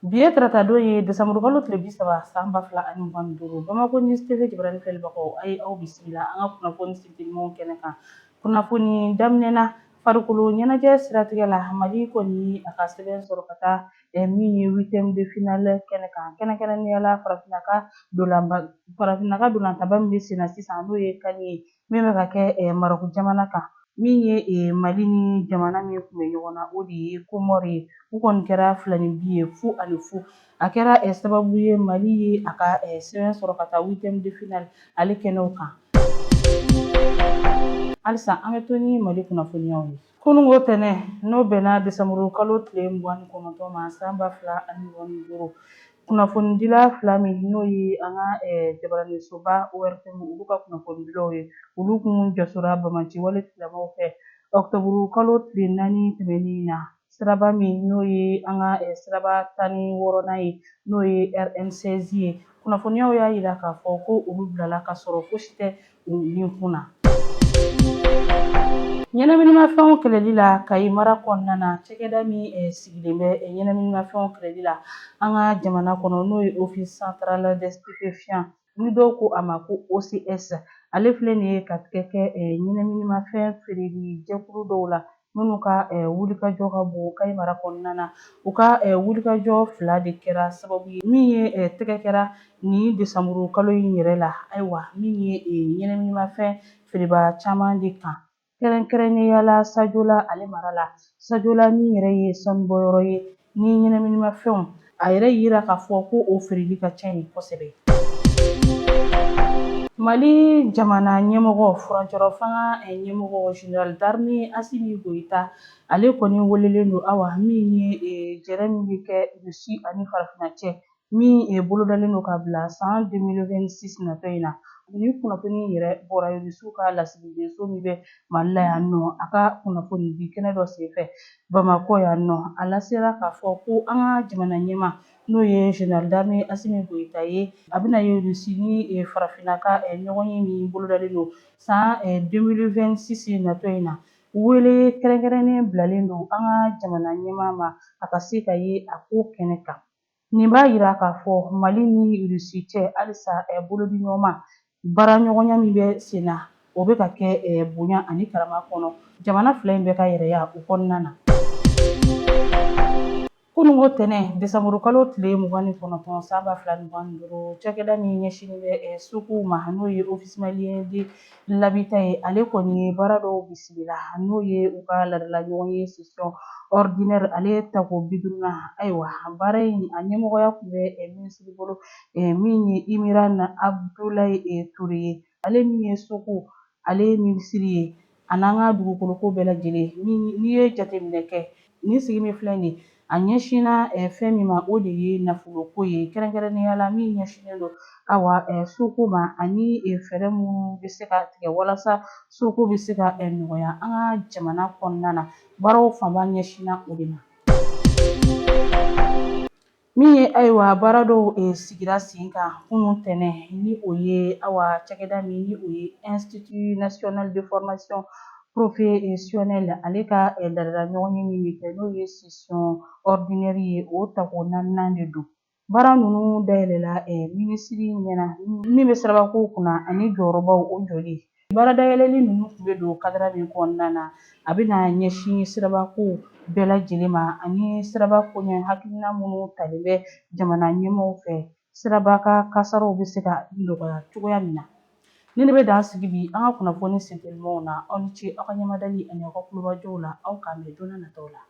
Bi ye taratadon ye, desanburukalo tile 30 san 2025. Bamako News TV jabarani filɛlibagaw, a ye aw bisimila an ka kunnafoni sentelimanw kɛnɛ kan. Kunnafoni daminɛ na, farikolo ɲɛnajɛ siratigɛ la, Mali kɔni a ka sɛbɛn sɔrɔ ka taa min ye huitième de finale kɛnɛ kan, kɛrɛnkɛrɛnnenya la farafinna ka dolantaba min bɛ senna sisan, n'o ye CAN ye min bɛ ka kɛ Marɔku jamana kan. Min ye Mali ni jamana min tun bɛ ɲɔgɔn na, o de ye Komɔri ye. U kɔni kɛra filaninbin ye 0-0. A kɛra sababu ye Mali ye a ka sɛbɛn sɔrɔ ka taa huitième de finale ale kɛnɛw kan. Halisa an bɛ to ni Mali kunnafoniyaw ye. Kununko tɛnɛn, n'o bɛnna desanburu kalo tile 29 ma san 2025, kunnafonidila fila min n'o ye an ka jabaranisoba ORTM, olu ka kunnafonidilaw ye, olu kun jasora banbaanci wale tigilamɔgɔw fɛ ɔkutɔburu kalo tile 4 tɛmɛnen na, siraba min n'o ye an ka siraba 16nan ye, n'o ye RN16 ye. Kunnafoniyaw y'a jira k'a fɔ ko olu bilala ka sɔrɔ fosi tɛ u nikun na. Ɲɛnaminimafɛnw kɛlɛli la Kayi mara kɔnɔna na, cakɛda min sigilen bɛ ɲɛnaminimafɛnw kɛlɛli la an ka jamana kɔnɔ, n'o ye Office central des stupéfiants, ni dɔw ko a ma ko OCS, ale filɛ nin ye ka tigɛ kɛ ɲɛnaminimafɛn feereli jɛkulu dɔw la minnu ka wulikajɔ ka bon Kayi mara kɔnɔna na. U ka wulikajɔ fila de kɛra sababu ye min ye tɛgɛ kɛra nin desanburu kalo in yɛrɛ la, ayiwa, min ye ɲɛnaminimafɛn feerebaa caman de kan, kɛrɛnkɛrɛnnenya la Sajola ale mara la. Sajola min yɛrɛ ye sanubɔyɔrɔ ye ni ɲɛnaminimafɛnw, a yɛrɛ yira k'a fɔ ko o feereli ka ca yen kosɛbɛ. Mali jamana ɲɛmɔgɔ, furancɛrɔ fanga ɲɛmɔgɔ, général d'armée Asimi Goyita, ale kɔni welelen don, awa, min ye jɛrɛ min bɛ kɛ Rusi ani farafinna cɛ, min bolodalen don ka bila san 2026 natɔ in na. Ni kunnafoni yɛrɛ bɔra Rusiw ka lasigidenso min bɛ Mali la yan nɔ, a ka kunnafoni di kɛnɛ dɔ senfɛ Bamakɔ yan nɔ, a lasera k'a fɔ ko an ka jamana ɲɛmaa, n'o ye général d'armée Asimi Goyita ye, a bɛna ye Rusi ni farafinna ka ɲɔgɔnye min bolodalen don san 2026 natɔ in na. Wele kɛrɛnkɛrɛnnen bilalen don an ka jamana ɲɛmaa ma, a ka se ka ye a ko kɛnɛ kan. Nin b'a jira k'a fɔ Mali ni Rusi cɛ halisa bolodiɲɔgɔnma baaraɲɔgɔnya min bɛ sen na, o bɛ ka kɛ bonya ani karama kɔnɔ, jamana fila in bɛɛ ka yɛrɛya o kɔnɔna na. Kununko tɛnɛn, desanburukalo tile 29 san 2025, cakɛda min ɲɛsinnen bɛ suguw ma, n'o ye Office malien de l'habitat ye, ale kɔni ye baara dɔw bisimila, n'o ye u ka laadala ɲɔgɔnye session ordinaire ale tako 50nan. Ayiwa, baara in a ɲɛmɔgɔya tun bɛ minisiri bolo, min ye Imiran Abudulayi Ture ye, ale min ye soko ale ye minisiri ye a n'an ka dugukoloko bɛɛ lajɛlen. N'i ye jateminɛ kɛ, nin sigi min filɛ nin, a ɲɛsinna fɛn min ma, o de ye nafoloko ye, kɛrɛnkɛrɛnnenya la min ɲɛsinnen don, awa, soko ma, ani fɛɛrɛ minnu bɛ se ka tigɛ walasa soko bɛ se ka nɔgɔya an ka jamana kɔnɔna na. Baaraw fanba ɲɛsinna o de ma. Min ye, ayiwa, baara dɔw sigira sen kan kunun tɛnɛn, ni o ye, awa, cakɛda min ni o ye Institut national de formation professionnelle, ale ka laadala ɲɔgɔnye min bɛ kɛ, n'o ye session ordinaire ye, o tako naaninan de don. Baara ninnu dayɛlɛla minisiri ɲɛna min bɛ sirabakow kunna ani jɔyɔrɔbaw o jɔli. Baara dayɛlɛli ninnu tun bɛ don kadara min kɔnɔna na, a bɛna ɲɛsin sirabakow bɛɛ lajɛlen ma ani siraba koɲɛ hakilina minnu talen bɛ jamana ɲɛmaaw fɛ, siraba ka kasaraw bɛ se ka nɔgɔya cogoya min na. Nin de bɛ dan sigi bi an ka kunnafoni sentelimanw na. Aw ni ce aw ka ɲɛmadali ani aw ka tulomajɔw la. Aw k'an bɛn don nataw la.